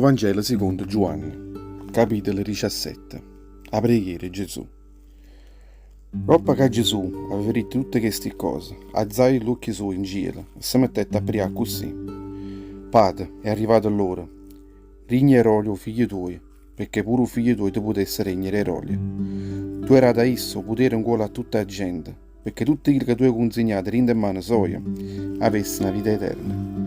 Vangelo secondo Giuanne, capitolo 17. 'A preghiera 'e Gesù. Roppo ca Gesù aveva ditto tutte chesti ccose, azaje ll'uocchie suoje 'ncielo e se mettette a prià accussì, Pate, è arrivata ll'ora. Rigne 'e rolia 'o figlio tuojo, pecché pure 'o figlio tuojo te putesse regnere 'e rolia. Tu 'e dato a isso 'o putere 'ncuollo a tutta 'a gente, pecché tutte chille ca tu 'e cunzignato dint' 'e mmane soje avesseno 'a vita eterna.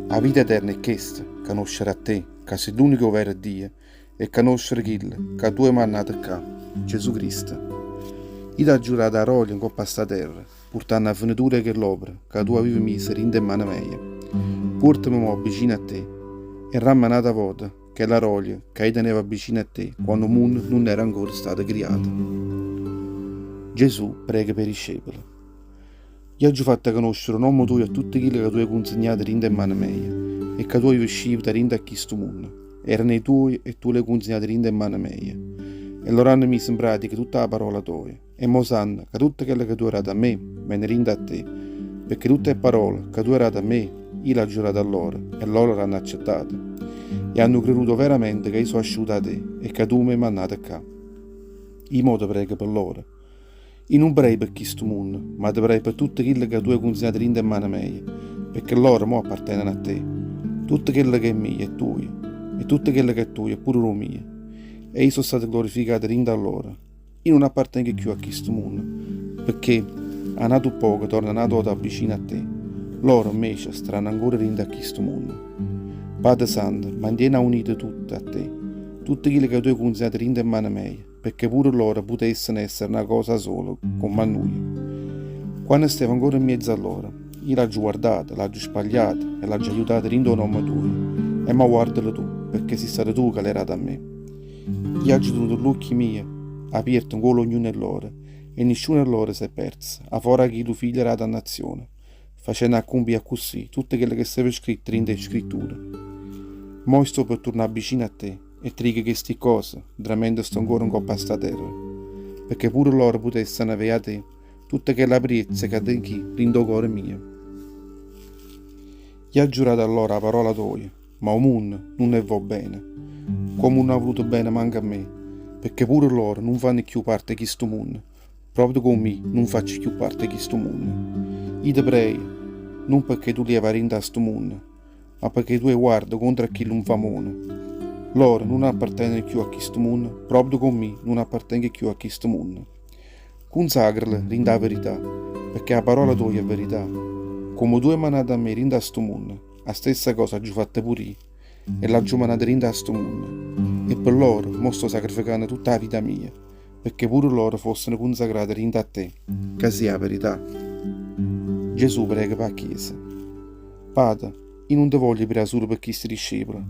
A vita eterna è chesta, canoscere a te, ca si' l'unico vero Dio, e canoscere chillo ca tu 'e mannato ccà, Gesù Cristo. Io t'aggio dato 'a rolia 'ncopp' a 'sta terra, purtanno 'a fenetura 'e chell'opera ca tu avive miso dint' 'e mmane meje. Puorteme mo vicino a te e ramme n'ata vota chella rolia ca io teneva vicino a te quanno 'o munno nun era ancora stato criato. Gesù prega p' 'e discepole. Io aggio fatto canoscere 'o nomme tujo a tutte chille ca tu 'e cunzignato dint' 'e mmane meje e ca tu avive scivuto 'a dint' a chistu munno. Erano 'e tuoje e tu l'hê cunzignate dint' 'e mmane meje. E loro hanno miso 'npratica tutta 'a parola toja. E mo sanno ca tutto chello ca tu 'e dato a me, vene dint' a te, pecché tutte 'e pparole ca tu 'e dato a me, io l'aggio date a loro, e loro l'hanno accettate. E hanno creduto overamente ca io so' asciuto 'a te e ca tu m'hê mannato ccà. Io mo te prego pe loro. Io nun prego pe chistu munno, ma te prego pe tutte chille ca tu 'e cunzignato dint' 'e mmane meje, pecché loro mo apparteneno a te. Tutto chello ca è mio è tujo, e tutto chello ca è tujo è pure d' 'o mio. E io so' stato glorificato dint' a loro. Io nun appartengo cchiù a chistu munno, pecché a n'atu ppoco torno n'ata vota vicino a te. Loro, 'mmece, stanno ancora dint' a chistu munno. Padre Santo, mantiene aunite tutte a te, tutte chille ca tu 'e cunzignato dint' 'e mmane meje, pecché pure loro putesseno essere na cosa sola comm' a nuje. Quanno stevo ancora 'mmiezzo a loro, io l'aggio guardato, l'aggio spagliato e l'aggio aiutato dint' 'o nomme tujo. E mo guardale tu, pecché si' stato tu ca l'hê dato a me. Io aggio tenuto ll'uocchie mieje apierte 'ncuollo a ognuno 'e loro, e nisciuno 'e loro s'è perzo, 'a fora 'a chillu figlio d' 'a dannazione, facenno accumpì accussì tutto chello che steva scritto dint' 'e Scritture. Mo sto pe turnà vicino a te e te dico chesti ccose, ntramente sto ancora 'ncopp' a sta terra, pecché pure loro putessero avè 'a te tutta chella priezza ca tench'i' dint' 'o core mio. Io aggio dato a loro 'a parola toja. Ma 'o munno nun 'e vò bene. Comme nun ha vuluto bene manco a me, pecché pure loro nun fanno cchiù parte 'e chistu munno, proprio comm'io nun faccio cchiù parte 'e chistu munno. Io te prejo, nun pecché tu lieve 'a dint' 'a stu munno, ma pecché tu 'e guarde contro a chillu 'nfamone. Loro nun apparteneno cchiù a chistu munno, proprio comm'io nun appartengo cchiù a chistu munno. Cunsagrale dint' 'a verità, pecché 'a parola toja è verità. Comme tu 'e mannato a me dint' 'a stu munno, 'A stessa cosa aggio fatto pure io e l'aggio mannato dint' 'a stu munno. E pe lloro mo sto sacrificanno tutta 'a vita mia, pecché pure loro fossero cunsacrate dint' 'a te, ca si' 'a verità. Gesù prega p' 'a Chiesa. Pate, io nun te voglio prià sulo pe chisti discepole,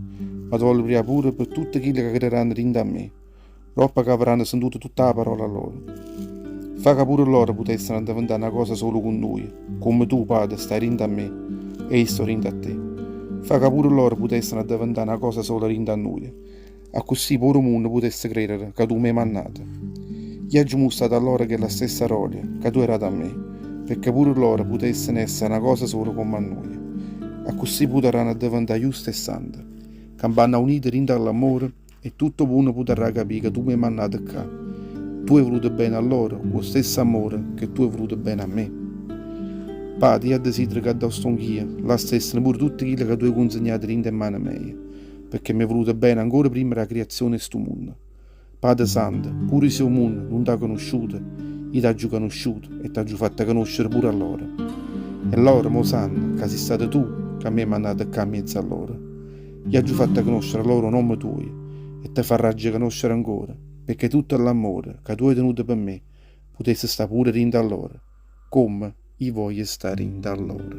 ma te voglio prià pure pe tutte chille ca creranno dint' 'a me, Roppo ca avranno sentuto tutta 'a parola loro. Fa ca pure loro putessero addeventà na cosa sola cu nuje, comme tu, Padre, stai dint' a me e io sto dint' a te. Fa ca pure loro putessero addeventà na cosa sola dint' a nuje, accussì pure 'o munno putesse credere ca tu m'hê mannato. Io aggio mustrato a loro chella stessa rolia ca tu hê dato a me, pecché pure loro putessero essere na cosa sola comme a nuje. Accussì putarranno addeventà juste e sante, campanno aunite dint' a l'ammore, E tutto 'o munno putarrà capì ca tu m'hê mannato ccà. Tu hê vuluto bene a loro cu 'o stesso ammore che tu hê vuluto bene a me. Pate, io addesidero ca addò stongh'io, là stessero pure tutte chille ca tu hê cunzignato dint' 'e mmane meje, pecché m'hê vuluto bene ancora primma d' 'a criazione 'e stu munno. Pate Santo, pure si 'o munno nun t'ha canusciuto, io t'aggio canusciuto e t'aggio fatto canoscere pure a loro. E loro mo sanno ca si' stato tu ca m'hê mannato ccà 'mmiezzo a loro. Io aggio fatto canoscere a loro 'o nomme tuojo e te farraggio canoscere ancora, pecché tutto l'ammore ca tu hai tenuto pe me putesse sta pure dint' a loro, comme io voglio sta dint' a loro.